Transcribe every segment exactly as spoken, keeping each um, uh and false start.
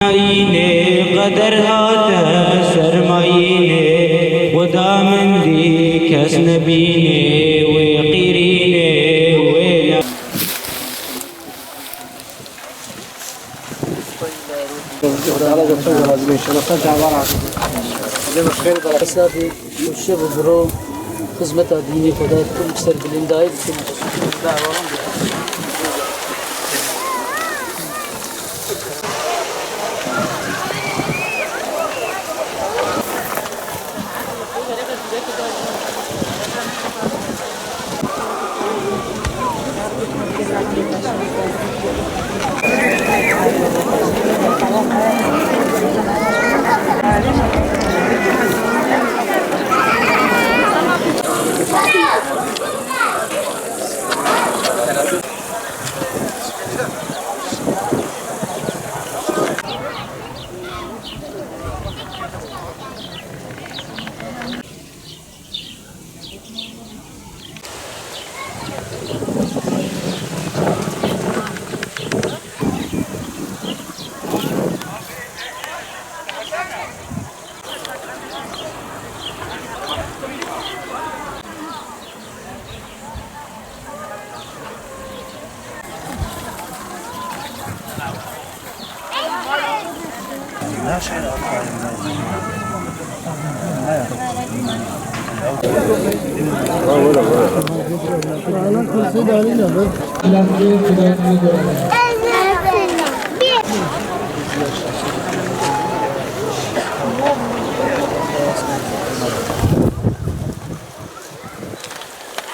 Mayînê qeder hate ser mayînê, Xuda min dî kes nebînê, wê qîrînê, wê ne. Û şev û bi ro xizmeta dînê xwe de, kul ser bilindayî bikin.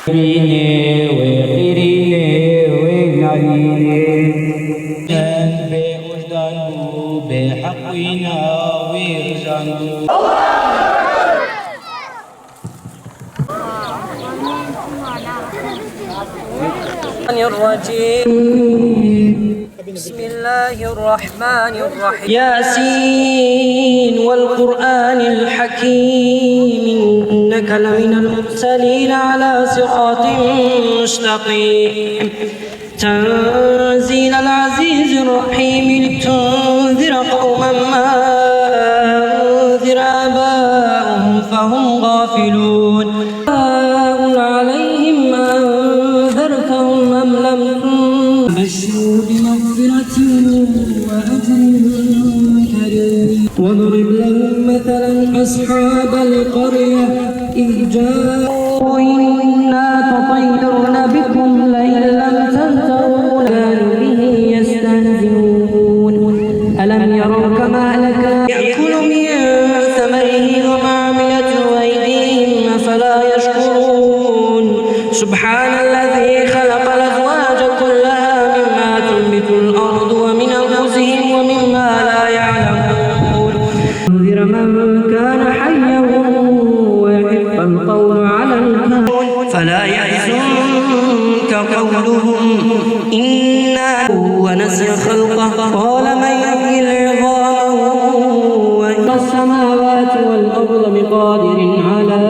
Qîrînê wê, qîrînê wê nalînê. Bê ûjdan bû, bê heq wîna wî rijand bû. الرجيم. بسم الله الرحمن الرحيم. ياسين والقرآن الحكيم، إنك لمن المرسلين على صراط مستقيم. تنزيل العزيز الرحيم، لتنذر قوما ما أنذر آباؤهم فهم غافلون. سواء عليهم أأنذرتهم أم لم تنذرهم، بشروا بمغفرة وأجر كريم. واضرب لهم مثلا أصحاب القرية إذ جاءوا إنا تطيرنا بكم لئن لم تنتهوا كانوا به يستهزئون. ألم يروا كما أهلكنا يأكل من ثمره وما عملته أيديهم أفلا يشكرون. سبحان الذي خلق الأزواج كلها مما تنبت الأرض ومن أنفسهم ومما لا يعلمون. لينذر من كان حيا ويحق القول على الكافرين. فلا يحزنك قولهم، إنا ونسي خلقه، قال من يحيي العظام وهي السماوات والأرض بقادر على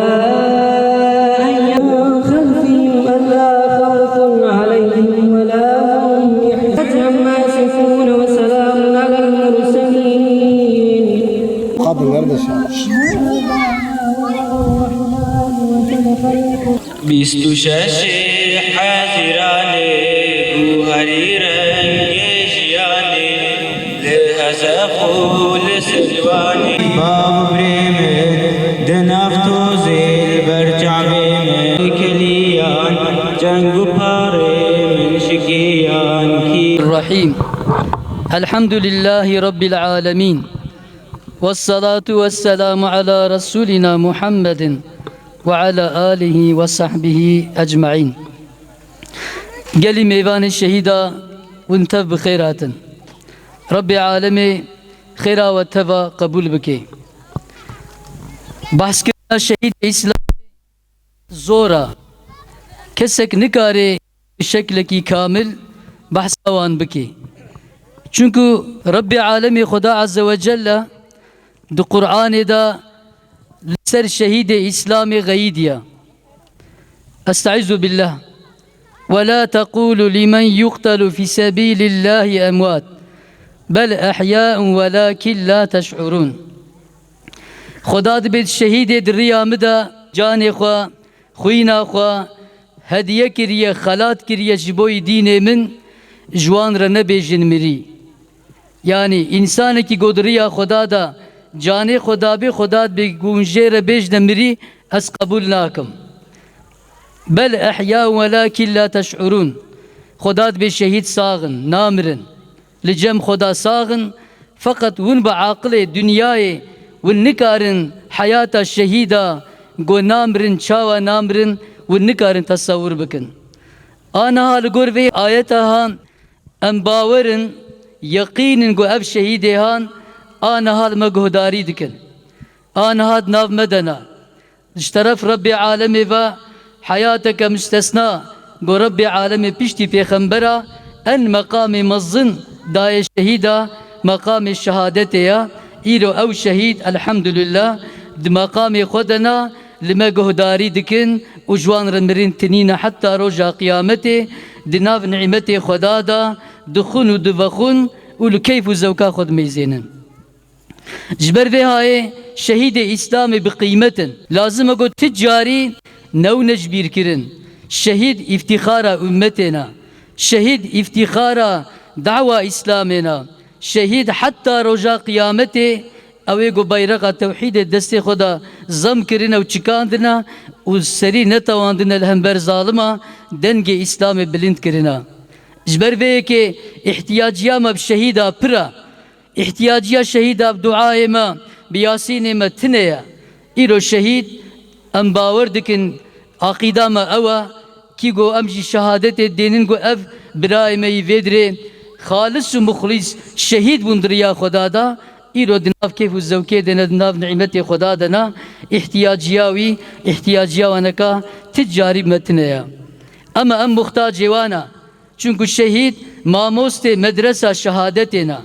أن من خلفهم ألا خوف عليهم ولا هم يحزنون. عما يصفون وسلام على المرسلين. Kadınları da çağır. Bîst û şeşê Hezîranê bû herî rengê jiyanê, li Hezef û li Silwanê. Bav û birê min di nav tozê li ber çavê min kiliyan, ceng û parê min şikiyan kî. الرحيم. الحمد لله رب العالمين. والصلاة والسلام على رسولنا محمد وعلى آله وصحبه أجمعين. Gelî mêvanê şehîda hûn tev bi xêr hatin. Rebbê alemê xêra we teva qebûl bike. Behskirina şehîdê Îslamê zor e. Kesek nikare bi şeklekî kamil behsa wan bike. Çunku Rebbê alemê Xuda Azze ve Celle di Qur'anê de li ser şehîdê Îslamê xeyîdiye. Estaizu billah. ولا تقولوا لمن يقتل في سبيل الله أموات Bel ehyaun welakin la teş'urun. Xweda dibêt şehîdê di riya min de canê xwe, xwîna xwe hediye kiriye, xelat kiriye ji bo yî dînê min, ji wan re nebêjin mirî. Yanî, însanekî ku di riya Xweda de canê xwe dabê, Xweda dibê ku hûn jê re bêjne mirî, ez qebûl nakim. Bel ehya welakin la teş'urûn. Xweda dibê şehîd sax in, namirin. Li cem Xweda sax in, feqet hûn bi aqilê dinyayê hûn nikarin heyata şehîda ku namirin, çawa namirin, hûn nikarin tesewir bikin. Aniha li gor vê ayeta han, em bawer in, yeqîn in ku ev şehîdê han aniha li me guhdarî dikin. Aniha di nav me de ne. Ji teref Rebbê Alemê ve heyateke mustesna ku Rebbê Alemê piştî pêxembera en meqamê mezin dayê şehîda, meqamê şehadetê ye. Îro ew şehîd, elhamdulillah, di meqamê xwe de ne, li me guhdarî dikin û ji wan re mirin tinîne heta roja qiyametê di nav nîmetê Xweda de dixwin û divexwin û li keyf û zewka xwe dimeyzênin. Ji ber vê hayê şehîdê Îslamê bi qîmet in. Lazim e ku ti carî newne ji bîr kirin. Şehîd îftîxara ummetê ne. Şehîd îftîxara dawa Îslamê ne. Şehîd heta roja qiyametê, ew ê ku bayreqa tewhîdê destê xwe de zem kirine û çikandine û serî netewandine li hember zalima dengê Îslamê bilind kirine. Ji ber vê yekê îhtiyaciya me bi şehîda pir e. Îhtiyaciya şehîda bi duayê me, bi Yasînê me tune ye. Îro şehîd, em bawer dikin, aqîda me ew e, kî ku em jî şehadetê dênin ku ev birayê me yî vê dirê xalis û muxlîs şehîd bûn di riya Xweda de, îro di nav keyf û zewkê de ne, di nav nîmetê Xweda de ne, îhtiyaciya wî, îhtiyaciya waneka ti carî me tune ye. Ema em muxtacê wan e. Çunku şehîd mamostê medresa şehadetê ne.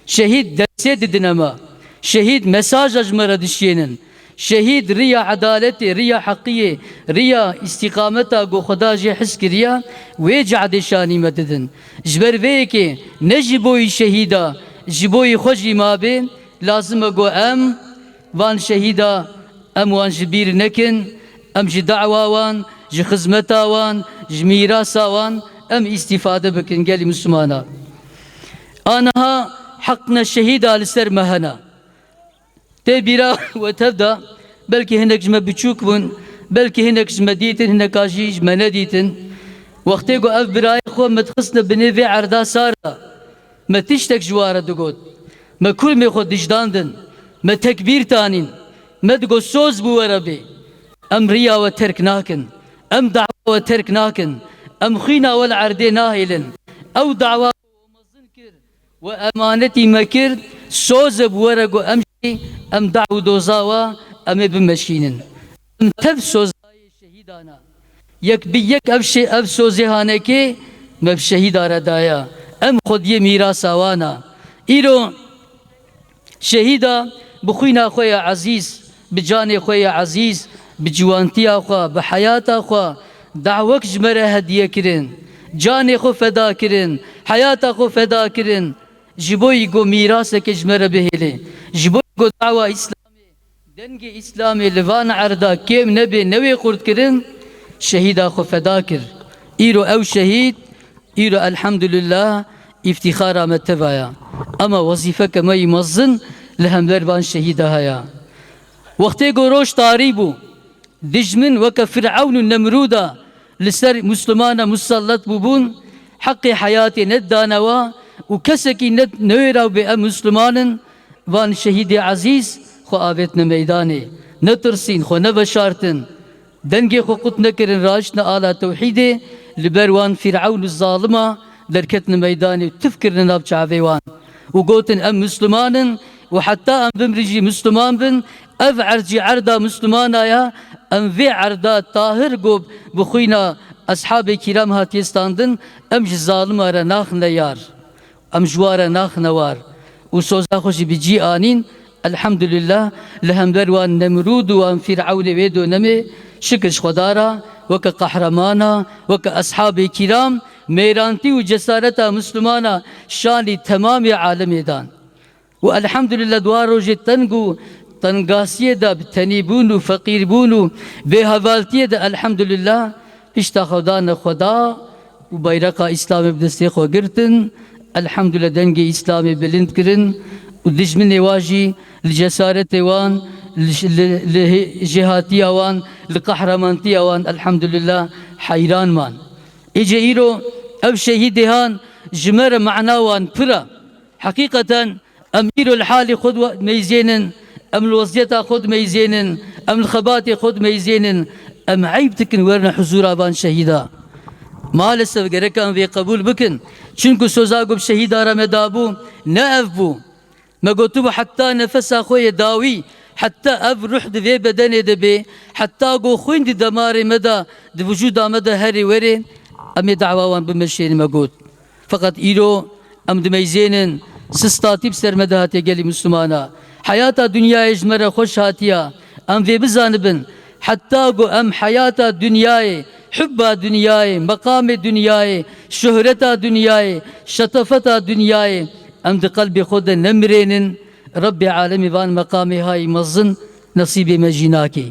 Şehîd dersê didine me. Şehîd mesaja ji me re dişiyênin. Şehîd riya edaletê, riya heqiyê, riya îstîqameta ku Xweda jê hez kiriye, wê cehdê şanî me didin. Ji ber vê yekê ne ji bo yî şehîda, ji bo yî xwe jî mabê, lazim e ku em van şehîda, em wan ji bîr nekin, em ji dawa wan, ji xizmeta wan, ji mîrasa wan em îstîfade bikin gelî Mislimana. Aniha heqna şehîda li ser me hene. Tê bîra we tev de, belkî hinek ji me biçûk bûn, belkî hinek ji me dîtin, hineka jî ji me nedîtin. Wextê ku ev birayê xwe me dixistine binê vê erda sar de, me tiştek ji ware digot. Me kurmê xwe dijdandin. Me tekbîr tanîn. Me digot soz bi we re bê. Em riya we terk nakin. Em dawa we terk nakin. Em xwîna we li erdê nahêlin. Ew dawa we mezin kir, we emanetî me kir, soz e bi we re ku em jî, em daw û doza we, em ê bimeşînin. Em tev soz dayê şehîdana. Yek bi yek ev şe-, ev sozê hanekê me bi şehîda re daye. Em xwediyê mîrasa wan a. Îro şehîda bi xwîna xwe ya ezîz, bi canê xwe ya ezîz, bi ciwantiya xwe, bi heyata xwe dawek ji me re hediye kirin. Canê xwe feda kirin, heyata xwe feda kirin. Ji bo yî ku mîraseke ji me re bihêle. Ji bo yî ku dawa Îslamê, dengê Îslamê li van erda kêm nebe, newê qurtkirin, şehîda xwe feda kir. Îro ew şehîd, îro elhamdulillah, îftîxara me teva ya. Ema wezîfeke me yî mezin li hember van şehîda heye. Wextê ku roj tarî bû, dijmin weke Firewn û Nemrûda li ser Muslimana musellet bûbûn, heqê heyatê nedidane wa û kesekî ne-, newêra bê em Musliman in, van şehîdê ezîz xwe avêtine meydanê. Netirsîn, xwe neveşartin. Dengê xwe qut nekirin, rahiştine ala tewhîdê, li ber wan Firewn û zalima derketine meydanê û tif kirine nav çavê wan. Û gotin, em Musliman in û heta em bimrin jî Musliman bin, ev erd jî erda Muslimana ya, em vê erda tahir ku bi xwîna eshabê kîram hatiye standin, em ji zalima re naxine yar. Em ji wa re naxine war û soza xwe jî bi cî anîn, elhamdulillah, li hember wan Nemrûd û wan Fîrewnê wê donemê şikir ji Xweda re, weke qehremana, weke eshabê kîram, mêrantî û cesareta Mislimana şanî temamê alemê dan. Û elhamdülillah, di wan rojê teng û tengasiyê de, bi tenîbûn û feqîrbûn û bêhevaltiyê de, elhamdülillah, pişta xwe dane Xweda û bayreqa Îslamê bi destê xwe girtin. Elhamdülillah, dengê Îslamê bilind kirin û dijminê wan jî li cesaretê wan, li, li, li hê-, jêhatiya wan, li qehremantiya wan, elhamdülillah, heyran man. Êce îro ev şehîdê han ji me re mana wan pir e. Heqîqeten em îro li halê xwe dimeyzênin, em li weziyeta xwe dimeyzênin, em li xebatê xwe dimeyzênin, em eyb dikin werine huzûra van şehîda. Maalesef gerek em vê qebûl bikin. Çimku soza ku bi şehîda re me dabû, ne ev bû. Me gotibû, heta nefesa xwe yê dawî, heta ev ruh di vê bedenê de bê, heta ku xwîn di demarê me de, di vijûda me de herê werê, em ê dawa wan bimeşênin, me got. Feqet îro em dimeyzênin, sistatî bi ser me de hatiye gelî Mislimana. Heyata dinyayê ji me re xweş hatiya. Em vê bizanibin, heta ku em heyata dinyayê, hubba dinyayê, meqamê dinyayê, şuhreta dinyayê, şetefeta dinyayê, em di qelbê xwe de nemirênin, Rebbê alemê van meqamê hayî mezin nesîbê me jî nake.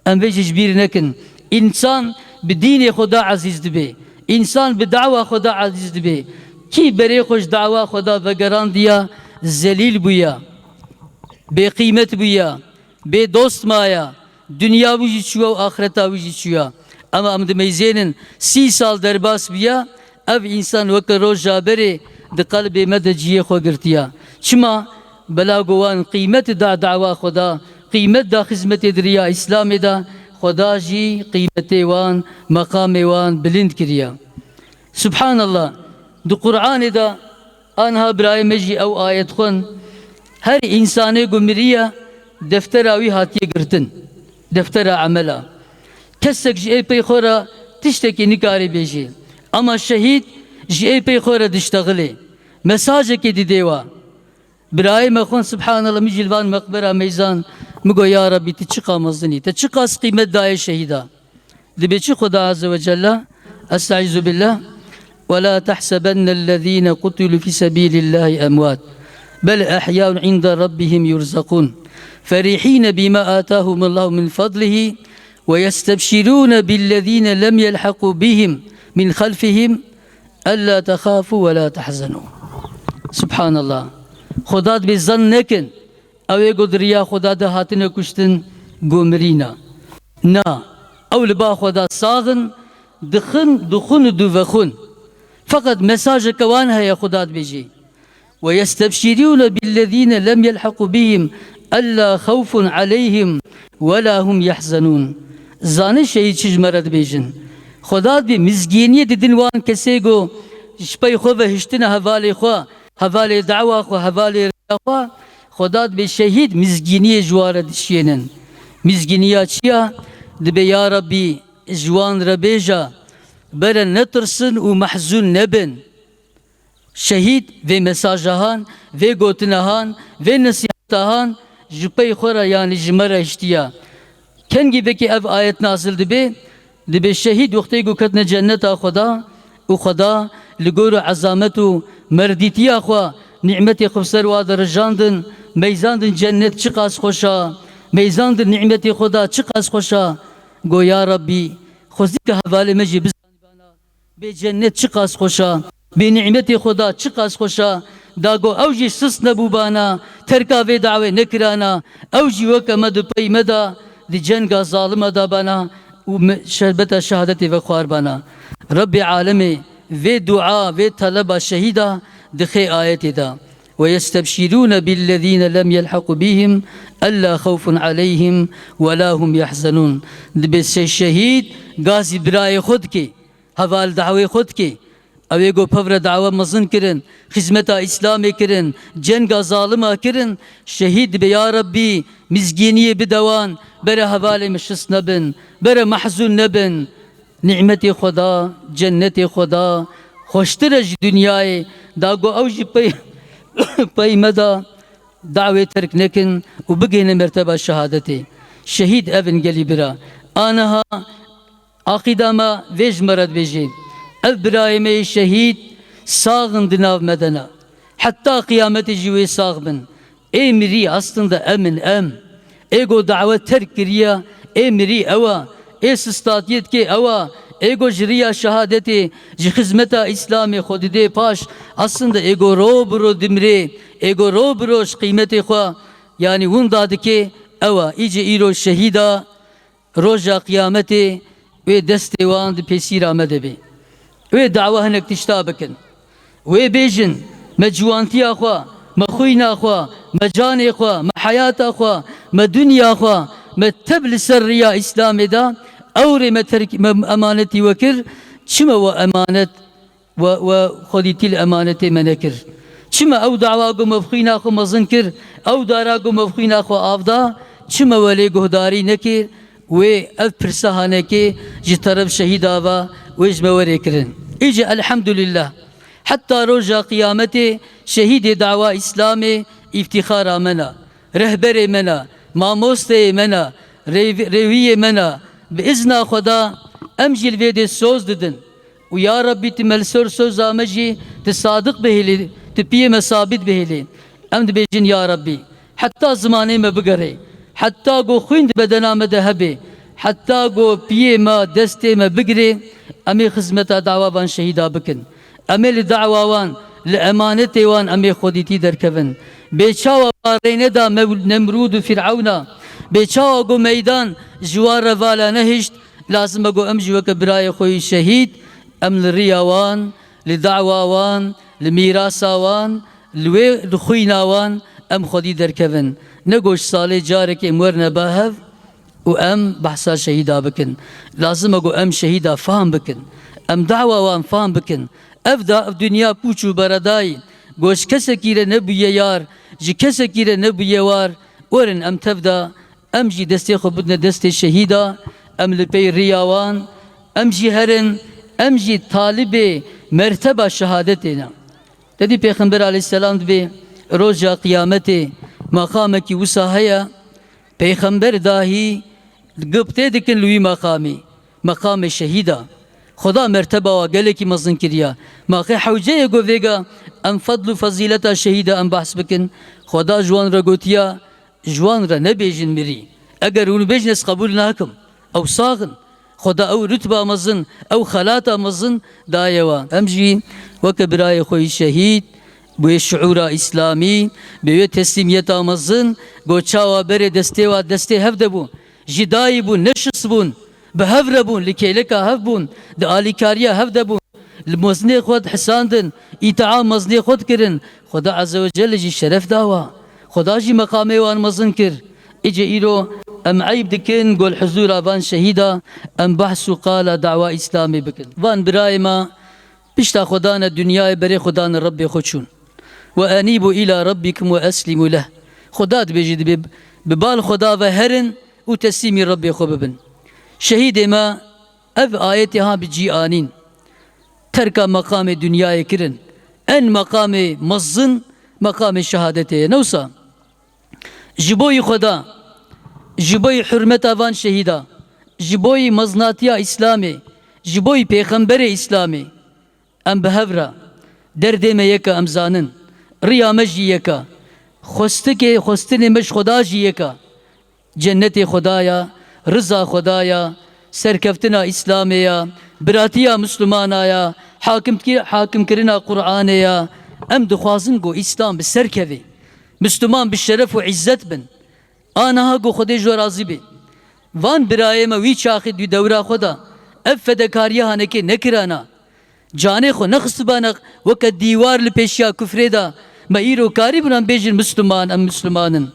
Em vê jî ji bîr nekin. Însan bi dînê xwe da ezîz dibe. Însan bi dawa xwe da ezîz dibe. Kî berê xwe ji dawa xwe da vegerandiya, zelîl bûya, bêqîmet bûya, bê dost maya, dinya wî jî çûya û axireta wî jî çûya. Ema em dimeyzênin sî sal derbas bûya, ev însan weke roja berê di qelbê me de cihê xwe girtiya. Çima? Bela ku wan qîmet da dawa xwe da, qîmet da xizmetê di riya Îslamê de, Xweda jî qîmetê wan, meqamê wan bilind kiriya. Subhanallah, di Qur'anê de anha birayê me jî ew ayet xwend, her însanê ku miriye, deftera wî hatiye girtin, deftera emela. Kesek ji ê pey xwe re tiştekî nikare bêje. Ama şehîd ji ê pey xwe re diştexile. Mesajekê dide wa. Birayê me xwend, Subhanallah, min jî li van meqbera meyzand, min got, Ya Rabbî, tu çiqa mezin î, te çiqas qîmet dayê şehîda. Dibê çi Xweda Azze ve Celle? Estaizu billah. ولا تحسبن الذين قتلوا في سبيل الله أموات بل أحياء عند ربهم يرزقون فرحين بما آتاهم الله من فضله ويستبشرون بالذين لم يلحقوا بهم من خلفهم ألا تخافوا ولا تحزنوا. Subhanallah. Xweda dibê zan nekin, ew ê ku di riya Xweda de hatine kuştin, ku mirîna. Na, ew li ba Xweda sax in, dixin, dixwin û dûvexwin. Feqet mesajeke wan heye, Xweda dibêje. ويستبشرون بالذين لم يلحقوا بهم ألا خوف عليهم ولا هم يحزنون. Zane şehîd çi ji me re dibêjin. Xweda dibê mizgîniyê didin wan kesê ku ji pey xwe ve hiştine hevalê xwe, hevalê dawa xwe, hevalê rêya xwe. Xweda dibê şehîd mizgîniyê ji wan re dişiyênin. Mizgîniya çi ya? Dibê, Ya Rabbî, ji wan re bêje, bere netirsin û mehzûn nebin. Şehîd vê mesaja han, vê gotina han, vê nesîheta han ji pey xwe re, yanî ji me re hiştiya. Kengî vekî ev ayet nazil dibe, dibe şehîd wextê ku ketine cenneta Xweda û Xweda li gor û ezamet û merdîtiya xwe nîmetê xwe bi ser wa de rijandin, meyzandin cennet çiqas xweş a, meyzandin nîmetê Xweda çiqas xweş a. Go ya Rabbî, xwezî ke hevalê me jî bizanîbana. Bê cennet çiqas xweş a, bê nîmetê Xweda çiqas xweş a, da go ew jî sist nebûbana, terka vê dawê nekirana, ew jî weke me di pey me de, di cenga zalima de bana û me-, şerbeta şehadetê vexwar bana. Rebbê alemê vê dua, vê teleba şehîda dixe ayetê de. ويستبشرون بالذين لم يلحقوا بهم ألا خوف عليهم ولا هم يحزنون. Dibê se şehîd gazî birayê xwe dike. Heval dawê xwe dike. Ew ê ku pevre dawa mezin kirin, xizmeta Îslamê kirin, cenga zalima kirin, şehîd dibe, ya Rabbî, mizgîniyê bide wan, bere hevalê min şist nebin, bere mehzûn nebin. Nîmetê Xweda, cennetê Xweda, xweştir e ji dinyayê, da ku ew jî pey, pey me de dawê terk nekin û bigihîne merteba şehadetê. Şehîd ev in gelî bira. Aniha Aqîda me vê ji me re dibêje. Ev birayê me yê şehîd sax in di nav me de ne. Heta qiyametê jî wê sax bin. Ê mirî aslında em in, em. Ê go dawa terk kiriye, ê mirî ew a. Ê sistatiyê dikê ew a. Ê go ji riya şehadetê, ji xizmeta Îslamê xwe didê paş. Aslında ê go ro bi ro dimrê, ê go ro bi ro ji qîmetê xwe, yanî winda dikê ew a. Îcê îro şehîda, roja qiyametê wê destê wan di pêsîra me de bê. Wê dawa hinek tişta bikin. Wê bêjin, me ciwantiya xwe, me xwîna xwe, me canê xwe, me heyata xwe, me dinya xwe, me tev li ser riya Îslamê da, ew rê me terk, me emanetî we kir, çima we emanet we, we xwedîtî li emanetê me nekir? Çima ew dawa ku me bi xwîna xwe mezin kir, ew dara ku me bi xwîna xwe av da, çima we lê guhdarî nekir? Wê ev pirsa hanekê ji teref şehîda ve wê ji me werê kirin. Îce elhamdulillah. Heta roja qiyametê şehîdê dawa Îslamê îftîxara me ne, rehberê me ne, mamosteyê me ne, rêv-, rêwiyê me ne. Bi izna Xweda em jî li vê dê soz didin. Û ya Rabbî, tu me li ser soza me jî tu sadiq bihêlî, tu piyê me sabit bihêlî. Em dibêjin ya Rabbî, heta zimanê me bigerê, heta ku xwîn di bedena me de hebe, heta ku piyê me destê me bigirê, em ê xizmeta dawa van şehîda bikin. Em ê li dawa wan, li emanetê wan em ê xwedîtî derkevin. Bê çawa va rê neda Mew-, Nemrûd û Fîrewna, bê çawa ku meydan ji wan re vala nehişt, lazim e ku em jî weke birayê xwe yî şehîd, em li riya wan, li dawa wan, li mîrasa wan, li wê, li xwîna wan em xwedî derkevin. Ne ku ji salê carekê em werine ba hev û em behsa şehîda bikin. Lazim e ku em şehîda fam bikin. Em dawa wan fam bikin. Ev da, ev dinya pûç û beredayî, ku ji kesekî re nebûye yar, ji kesekî re nebûye war, werin em tev da, em jî destê xwe bidine destê şehîda, em li pey riya wan, em jî herin, em jî talibê merteba şehadetê ne. Te dî Pêxember aleyhisselam dibê roja qiyametê maqamekî wisa heye, Pêxember dahî giptê dikin li wî maqamî, maqamê şehîda. Xweda merteba wa gelekî mezin kiriya. Ma xê hewceyê ku vêga em fedl û fezîleta şehîda em behs bikin, Xweda ji wan re gotiya, ji wan re nebêjin mirî. Eger hûn bêjin ez qebûl nakim. Ew sax in. Xweda ew rutba mezin, ew xelata mezin daye wan. Em jî weke birayê xwe yî şehîd, bi wê şiûra îslamî, bi wê teslîmiyeta mezin, ku çawa berê destê wa destê hev de bû. Ji dayî bûn, neşist bûn, bi hev re bûn, li kêleka hev bûn, di alîkariya hev de bûn. Li mezinê xwe dihisandin, îtia mezinê xwe dikirin. Xweda Azze ve Celle jî şeref dawa. Xweda jî meqamê wan mezin kir. Îce îro em eyb dikin, gol huzura van şehîda, em behs û qala dawa Îslamê bikin. Van birayê me pişta xwe dane dinyayê, berê xwe dane Rebbê xwe çûn. Ve enîbu ila Rabbikum ve eslimu leh. Xweda dibêjî dibê bi bal Xweda ve herin û teslîmî Rebbê xwe bibin. Şehîdê me ev ayetê ha bi cî anîn. Terka meqamê dinyayê kirin. En meqamê mezin meqamê şehadetê ye. Ne wisa? Ji bo yî Xweda, ji bo yî hurmeta van şehîda, ji bo yî meznatiya Îslamê, ji bo yî pêxemberê Îslamê, em bi hev re, derdê me yek e, em zanin, riya me jî yek e, xwestikê, xwestinê me ji Xweda jî yek e. Cennetê Xweda ya, riza Xweda ya, serkeftina Îslamê ya, biratiya Mislumana ya, hakimkir-, hakimkirina Qur'anê ya. Em dixwazin ku Îslam bi ser keve. Misluman bi şeref û îzzet bin. A niha ku Xwedê ji we razî be. Van birayê me wî çaxê di dewra xwe de ev fedekariya hanekê nekirana. Canê xwe nexistibane weke dîwar li pêşiya kufrê de. Me îro karîbûn em bêjin Misluman, em Misluman in.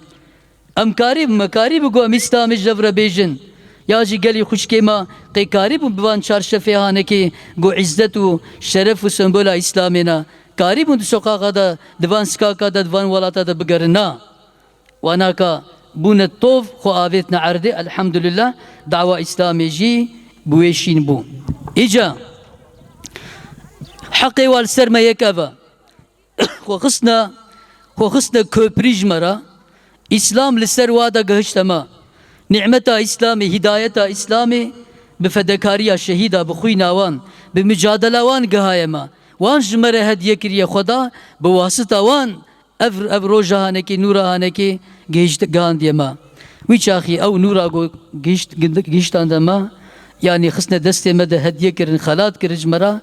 Em karîbûn, me karîbû ku em Îslamê ji hev re bêjin. Ya jî gelî xwişkê me qê karîbûn bi van çarşefê hanekê ku îzzet û şeref û sembola Îslamê ne. Karîbûn di soqaxa de, di van sikaka de, di van welata de bigerin, na. Wanaka bûne tov, xwe avêtne erdê, elhamdulillah, dawa Îslamê jî bi wê şîn bû. Îca heqê wa li ser me yek ev e. Xwe xistne, xwe xistne köprî ji me re. Îslam li ser wa de gihişte me. Nîmeta Îslamê, hîdayeta Îslamê bi fedekariya şehîda, bi xwîna wan, bi micadela wan gihaye me. Wan ji me re hediye kiriye, Xweda bi wasita wan ev, ev roja hanekê, nûra hanekê gihişt-, gihandiye me. Wî çaxî ew nûra ku gihişt-, gihiştande me, yanî xistine destê me de hediye kirin, xelat kirin ji me re,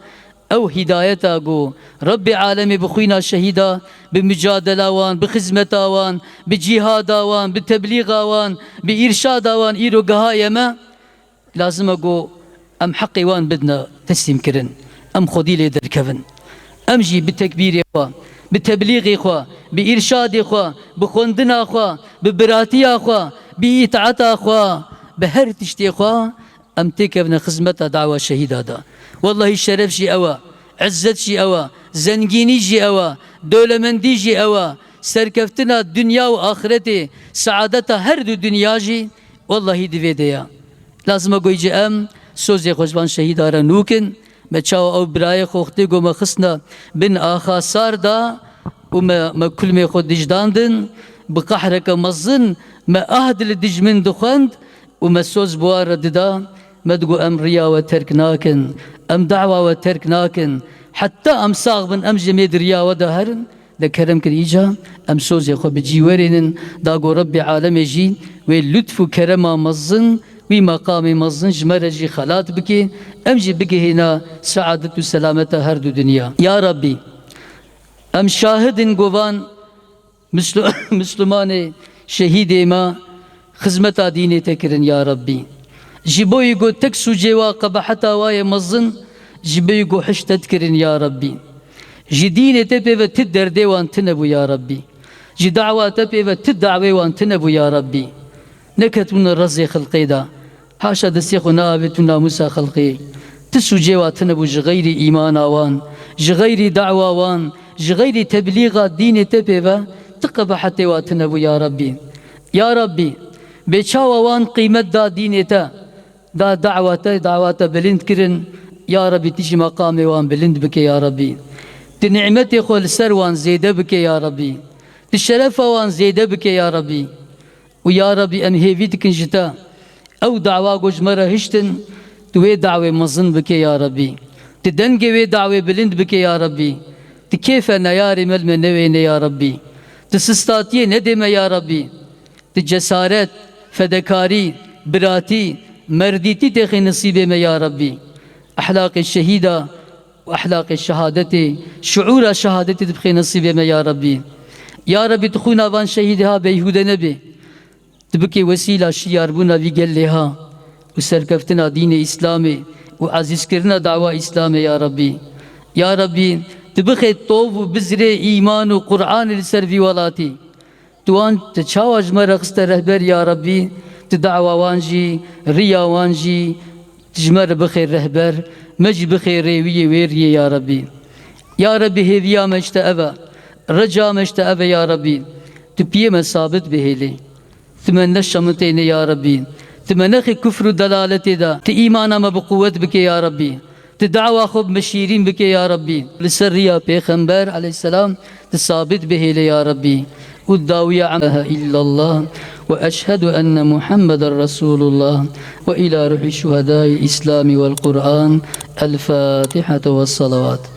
ew hîdayeta ku Rebbê alemê bi xwîna şehîda, bi micadela wan, bi xizmeta wan, bi cîhada wan, bi teblîxa wan, bi îrşada wan îro gihaye me, lazim e ku em heqê wan bidine, teslîm kirin. Em xwedî lê derkevin. Em jî bi tekbîrê xwe, bi teblîxê xwe, bi îrşadê xwe, bi xwendina xwe, bi biratiya xwe, bi îtaeta xwe, bi her tiştê xwe em têkevine xizmeta dawa şehîda de. Wellahî şeref jî ew e, izzet jî ew e, zengînî jî ew e, dewlemendî jî ew e, serkeftina dinya û axretê, saadeta her du dinya jî wellahî di vê de ye. Lazim e goyî em sozê xwe ji van şehîda re nûkin. Me çawa ew birayê xwe wextê ku me xistine bin axa sar da û me, me kulmê xwe dijdandin, bi qahreke mezin me ahd li dijmin dixwend û me soz bi wan re dida, me digot, "Em riya we terk nakin, em dawa we terk nakin, heta em sax bin, em ji mêd riya we de herin." De kerem kir îca em sozê xwe bi cî werênin, da ku Rebbê alemê jî wê lutf û kerema mezin, wî meqamê mezin ji me re jî xelat bike, em jî bigihîna seadet û selameta her du dinya. Ya Rebbî, em şahid in ku van Mislu-, Mislimanê şehîdê me xizmeta dînê te kirin ya Rebbî. Ji bo yî ku tek sûcê wa qebeheta wa yê mezin, ji bo yî ku hiştet kirin ya Rebbî. Ji dînê te pê ve ti derdê wan tine bû ya Rebbî. Ji dawa te pê ve ti dawê wan tine bû ya Rebbî. Neketbûne rezê xelqê de. Haşa destê xwe neavêt û namûsa xelqê. Ti sûcê wa tine bû ji xeyrî îmana wan, ji xeyrî dawa wan, ji xeyrî teblîxa dînê te pê ve ti qebehetê wa tine bû ya Rebbî. Ya Rebbî, bê çawa wan qîmet da dînê te, da dawa te, dawa te bilind kirin, ya Rebbî ti jî meqamê wan bilind bike ya Rebbî. Ti nîmetê xwe li ser wan zêde bike ya Rebbî. Ti şerefa wan zêde bike ya Rebbî. Û ya Rebbî em hêvî dikin ji te. Ew dawa ku ji me re hiştin, tu wê dawê mezin bike ya Rebbî. Tu dengê wê dawê bilind bike ya Rebbî. Tu kêfe neyarê me li me newêne ya Rebbî. Tu sistatiyê nedê me ya Rebbî. Tu cesaret, fedekarî, biratî, merdîtî têxê nisîbê me ya Rebbî. Ehlaqê şehîda û ehlaqê şehadetê, şuûra şehadetê dibixê nisîbê me ya Rebbî. Ya Rebbî tu xwîna van şehîdê ha beyhûde nebe. Tu bikê wesîla şiyarbûna vî gelê ha û serkeftina dînê Îslamê û ezîzkirina dawa Îslamê ya Rebbî. Ya Rebbî, tu bixê tov û bizrê îman û Qur'anê li ser vî welatî. Tu wan tu çawa ji me re xiste rehber ya Rebbî, tu dawa wan jî, riya wan jî, tu ji me re bixê rehber, me jî bixê rêwiyê wê riyê ya Rebbî. Ya Rebbî, hêviya me ji te ev e, reca me ji te ev e ya Rebbî. Tu piyê me sabit bihêlê. Tu me neşemitêne ya Rebbî. Tu me nexê kufr û delaletê de. Tu îmana me bi quwet bike ya Rebbî. Tu dawa xwe bi me şîrîn bike ya Rebbî. Li ser riya Pêxember aleyhisselam tu sabit bihêle ya Rebbî. Û dawiya em ilahe illallah ve eşhedû enne Muhammeden Resulullah ve ila ruhi şuhedayî Îslamî vel Qur'an. El Fatihete ve salavat.